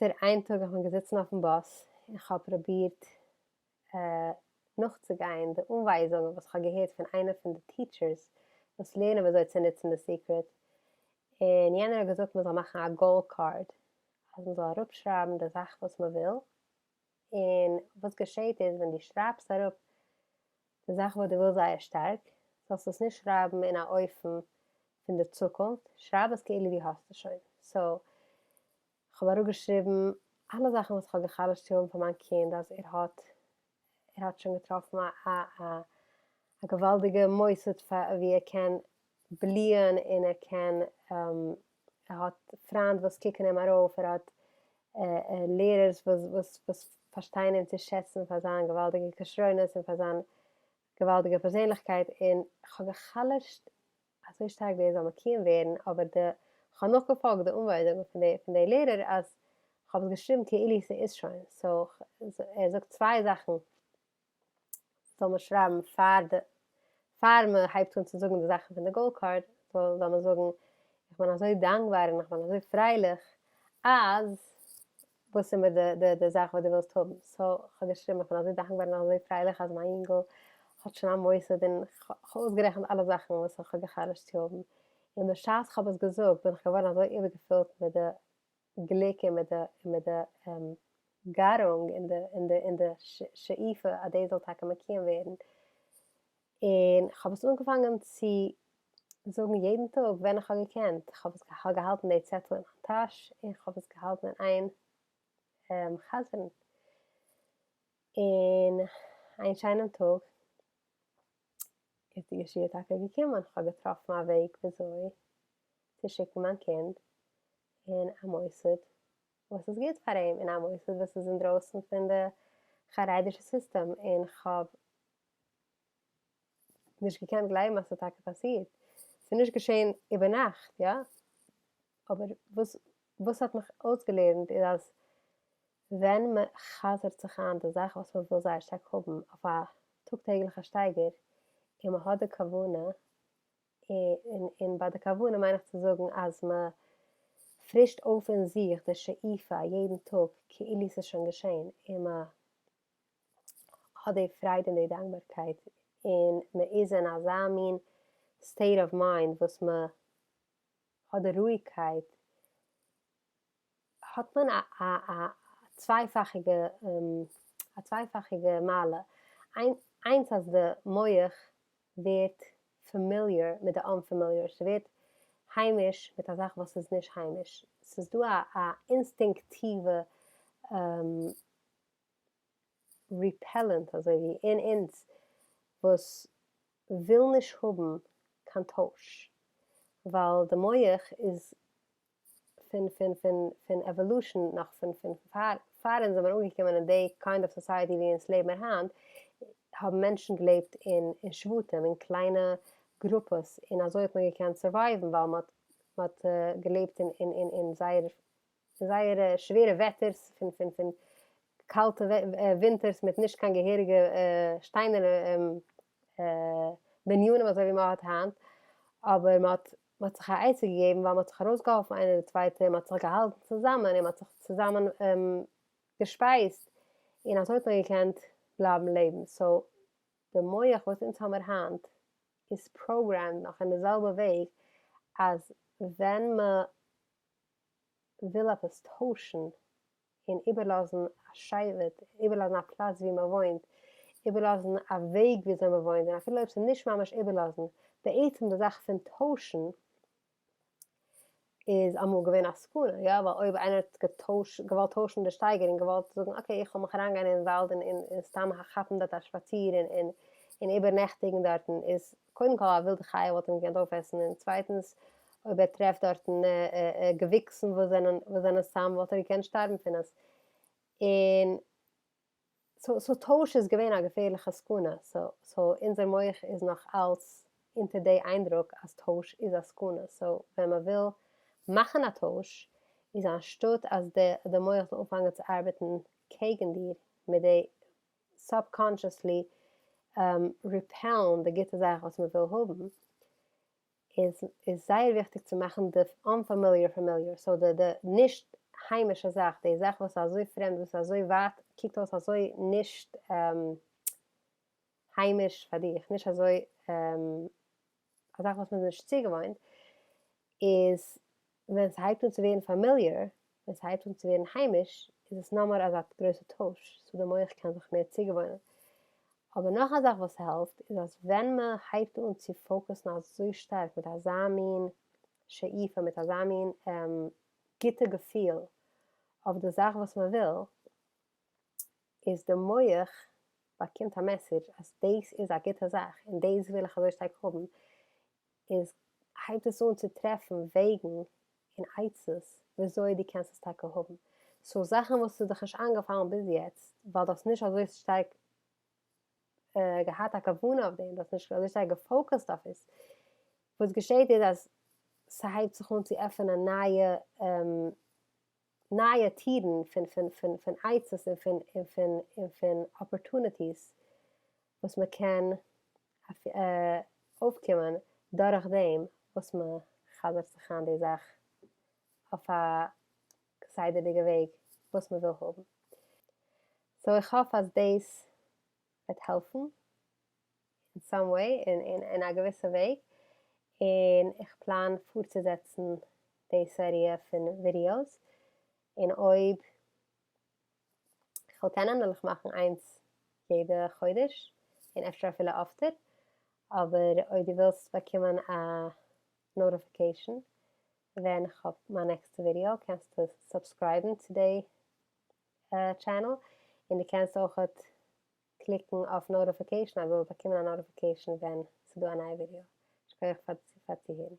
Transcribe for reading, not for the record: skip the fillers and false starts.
בקיצור, איין טאג איך בין געזיצן אויפן באס און כ'האב פרובירט נאכצוגיין די אנווייזונגען וואס כ'האב געהערט פון איינע פון די teachers וואס לערנען וויאזוי צו נוצן די סיקרעט, און יענער האט געזאגט מ'זאל מאכן א goal card, אז מ'זאל אראפשרייבן די זאך וואס מ'וויל, און וואס געשעהט איז ווען דו שרייבסט אראפ די זאך וואס דו ווילסט זייער שטארק, זאלסטו עס נישט שרייבן אין א אופן פון די צוקונפט, שרייב עס כאילו דו האסט עס שוין. so, כ'האב אראפגעשריבן אלע זאכן וואס כ'האב גע'חלש'ט צו האבן פאר מיין קינד, אז ער האט ער האט שוין געטראפן א א א געוואלדיגע מוסד פאר ווי ער קען בליען און ער קען ער האט פריינד וואס קוקן אים ארויף, ער האט לערערס וואס וואס וואס פארשטייען אים צו שעצן פאר זיין געוואלדיגע כשרונות און פאר זיין געוואלדיגע פערזענליכקייט, און כ'האב גע'חלש'ט אזוי שטארק דאס זאל מקוים ווערן, אבער די כ'האב נאכגעפאלגט די אנווייזונגען פון די פון די לערער אז כ'האב עס געשריבן כאילו ס'איז שוין, so ער זאגט צוויי זאכן זאל מען שרייבן פאר די פאר מען הייבט אן צו זאגן די זאכן פון די goal card, זאל מען זאגן איך בין אזוי דאנקבאר און איך בין אזוי פרייליך אז וואס אימער די די די זאך וואס דו ווילסט האבן, so כ'האב געשריבן איך בין אזוי דאנקבאר און אזוי פרייליך אז מיין יונגל האט שוין א מוסד און כ'האב אויסגערעכנט אלע זאכן וואס איך האב גע'חלש'ט צו האבן, און בשעת כ'האב עס געזאגט בין איך געווארן אזוי איבערגעפילט מיט די גליק און מיט די און מיט די גארונג און די און די און די שאיפה אז דאס זאל טאקע מקוים ווערן, און כ'האב עס אנגעפאנגען צו זאגן יעדן טאג ווען איך האב געקענט, כ'האב עס כ'האב געהאלטן די צעטל אין מיין טאש און כ'האב עס געהאלטן אין איין חזר'ן, און איין שיינעם טאג איז די ישועה טאקע געקומען, כ'האב געטראפן א וועג וויאזוי צו שיקן מיין קינד אין א מוסד וואס איז גוט פאר אים, אין א מוסד וואס איז אינדרויסן פון די חרדישע סיסטעם, און כ'האב נישט געקענט גלייבן אז ס'האט טאקע פאסירט. ס'איז נישט געשען איבערנאכט, יא? אבער וואס וואס האט מיך אויסגעלערנט איז אז ווען מ'חזר'ט זיך איין די זאך וואס מ'וויל זייער שטארק האבן אויף א טאג טעגליכע שטייגער, און מ'האט די כוונה, און און ביי די כוונה מיין איך צו זאגן אז מ'פרישט אויף אין זיך די שאיפה יעדן טאג כאילו ס'איז שוין געשען, און מ' האט די פרייד און די דאנקבארקייט און מען איז אין אזא מין state of mind וואס מען האט די רואיגקייט, האט מען א א צווייפאכיגע א צווייפאכיגע מעלה, איינס אז די מח ווערט familiar מיט די unfamiliar, ס'ווערט היימיש מיט א זאך וואס איז נישט היימיש, ס'איז דא א אינסטינקטיווע repellent אזוי ווי אין אונז וואס וויל נישט האבן קיין טויש ווייל די מח איז פון פון פון פון evolution נאך פון פון פאר פאר אונז זעמיר אנגעקומען אין די kind of society ווי אונז לעבן מיר היינט האבן מענטשן געלעבט אין אין שבטים אין קליינע גרופעס און אזוי האט מען געקענט survive ן ווייל מען האט מען האט געלעבט אין אין אין אין זייער זייער שווערע וועטערס פון פון פון קאלטע ווינטערס מיט נישט קיין געהעריגע שטיינערנע בנינים אזוי ווי מען האט היינט, אבער מען האט מען האט זיך א עצה געגעבן ווייל מען האט זיך ארויסגעהאלפן איינער די צווייטע און מען האט זיך געהאלטן צוזאמען און מען האט זיך צוזאמען געשפייזט און אזוי האט מען געקענט בלייבן לעבן, so די מח וואס אונז האמיר היינט איז programmed נאך אין די זעלבע וועג אז ווען מען וויל עפעס טוישן און איבערלאזן א שבט, איבערלאזן א פלאץ ווי מען וואוינט, איבערלאזן א וועג וויאזוי מען וואוינט, און אפילו אויב ס'איז נישט ממש איבערלאזן, בעצם די זאך פון טוישן איז אמאל געווען א סכנה, יא, ווייל אויב איינער האט געטוישט, געוואלט טוישן די שטייגער און געוואלט זאגן okay איך וועל מיך אריינגיין אין וואלד און און סתם כאפן דארט א שפאציר און און און איבערנעכטיגן דארטן איז קודם כל א ווילדע חיה וואלט אים געקענט אויפעסן און צווייטנס אויב ער טרעפט דארטן געוויקסן וואס זענען וואס זענען סם וואלט ער געקענט שטארבן פון עס און so so טויש איז געווען א געפערליכע סכנה so so אונזער מח איז נאך אלס אונטער די איינדרוק אז טויש איז א סכנה so ווען מען וויל מאכן א טויש איז אנשטאט אז די די מח זאל אנפאנגען צו ארבעטן קעגן דיר מיט די subconsciously repel ן די גוטע זאך וואס מען וויל האבן, איז איז זייער וויכטיג צו מאכן די unfamiliar familiar, so די די נישט היימישע זאך, די זאך וואס איז אזוי פרעמד, וואס איז אזוי ווייט, קוקט אויס אזוי נישט היימיש פאר דיך, נישט אזוי א זאך וואס מ'איז נישט צוגעוואוינט, איז ווען ס'הייבט אן צו ווערן familiar, ווען ס'הייבט אן צו ווערן היימיש, איז עס נאכמער אזא גרויסע טויש, so די מח קען זיך מער צוגעוואוינען. אבער נאך א זאך וואס העלפט, איז אז ווען מ'הייבט אן צו focus ן אזוי שטארק מיט אזא מין שאיפה, מיט אזא מין גוטע געפיל אויף די זאך וואס מ'וויל, איז די מח באקומט א message אז דאס איז א גוטע זאך און דאס וויל איך אזוי שטארק האבן, איז הייבט עס אן צו טרעפן וועגן און עצות וויאזוי דו קענסט עס טאקע האבן. so זאכן וואס איז דיך נישט איינגעפאלן ביז יעצט ווייל דו האסט נישט אזוי שטארק געהאט א כוונה אויף דעם, דו האסט נישט אזוי שטארק גע focus ט אויף עס, וואס געשעט איז אז ס'הייבט זיך אן צו עפענען נייע נייע טירן פון פון פון פון עצות און פון און פון און פון opportunities וואס מען קען אויפקומען דורך דעם וואס מען חזר'ט זיך איין די זאך אויף א כסדר'דיגע וועג וואס מען וויל האבן. so איך האף אז דאס וועט העלפן אין some way, אין א געוויסע וועג, און איך פלאן פארצוזעצן די סעריע פון ווידיאוס, און אויב כ'וועל קענען וועל איך מאכן איינס יעדע חודש, און אפשר אפילו אפטער, אבער אויב דו ווילסט באקומען א notification ווען כ'האב מיין נעקסטע ווידיאו קענסטו subscribe ן צו די channel, און דו קענסט אויכעט קליקן אויף notification אז דו זאלסט באקומען א notification ווען ס'דא א נייע ווידיאו. שכוח פאר צוהערן.